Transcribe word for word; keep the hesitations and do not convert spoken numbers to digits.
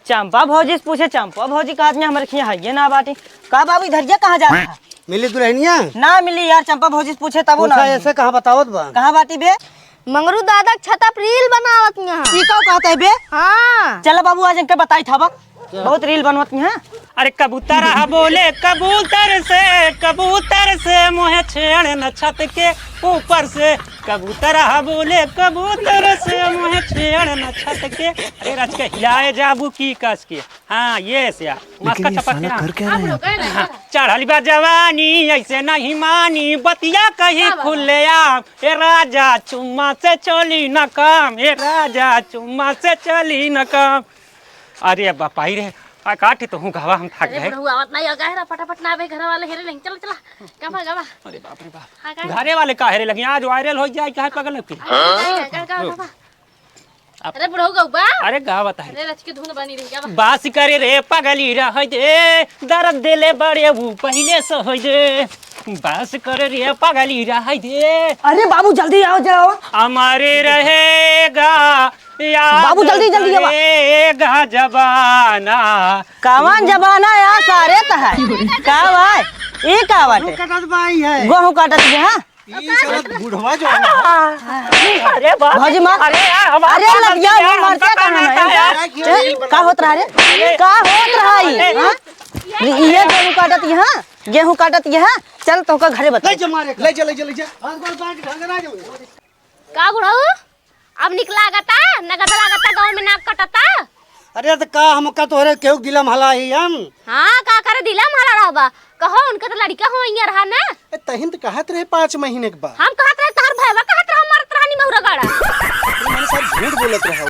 चंपा भौजी से पूछे, चंपा भौजी का आदमी हमरे खिया है ये ना बाटी। का बाबू, इधर ये कहाँ जात है? मिली दुल्हनिया? ना मिली यार, चंपा भौजी से पूछे तबो ना पूछा मिली। ऐसे कहाँ बतावत बा? कहाँ बाटी बे? मंगरू दादा के छता पर रील बनावत यहाँ। ई का कहत है बे? हाँ। चला बाबू, आज इनके बताई था बा। बहुत रील बनवत यहाँ। अरे कबूतर हा बोले कबूतर से, कबूतर से मोहे छेड़ न छत के ऊपर से। कबूतर हा बोले कबूतर से मोहे छेड़ न छत के। अरे रच के हिलाए जाबू की कस के। हाँ, ये से आ। मस्का लेकिन ये चपक के साला ना। कर क्या रहे हैं? हाँ, चढ़ल बा जवानी, ऐसे नहीं मानी, बतिया कही खुलेआम। ए राजा चुम्मा से चली न काम, ए राजा चुम्मा से चली न काम। अरे बापाई रे, आ काटे तो हूँ घावा हम थक अरे गए। बुढ़ऊ आवत नहीं, आ गए रा, फटाफट ना आवे, घर वाले हेरे लेंगे, चला, चला, गावा, गावा। अरे बाप रे बाप। हाँ, गावा। घरे वाले का हेरे लगी, आज वायरल हो जाए, कहाँ पगल की? हाँ, गावा, गावा, गावा। अरे बुढ़ऊ गौबा। अरे गावा बताई। अरे रच के धुन बनी रही, गावा। बास करे रे पगली रह दे, दर्द देले बड़े वो पहले से हो दे। बास करे रे पगली रह दे। अरे बाबू जल्दी आओ, जरा आओ। हमारे रहेगा याद बाबू, जल्दी, जल्दी आवा। करेगा जमाना। कवन जमाना यार, सारे त है। का भाई? ई का बाटे? गेहूं काटत बाई है। गेहूं काटत के, हाँ? ई साला बुढ़वा जो है। अरे बाप। भौजी मार। अरे यार, हम अरे आपका लगिया गलती है, वो हमका मारते का कहाँ नाता है? है? ए, का होत रहा रे? अरे। का होत रहा ई? अरे। हाँ? ये गेहूं काटत यहाँ, गेहूं काटत यहाँ। चल तोहका घरे बता। ले जा मारे, ले जा, ले जा, ले जा। का बुढ़ऊ? अब निक लागता, नगद लागता, गाँव में नाक कटता। अरे त का हमका तोहरे केहू गिलम हला ही हम? हाँ, का करे दिलम हला रहबा? कहो, उनके त लड़िका हो इहाँ रहा ना। ए, तहिन त कहत रहे पाँच महीने के बाद। हम कहत रहे, तोहर भयवा कहत रहा, मारत रहा निमहुरा गाड़ा। तू मन सब झूठ बोलत रहा।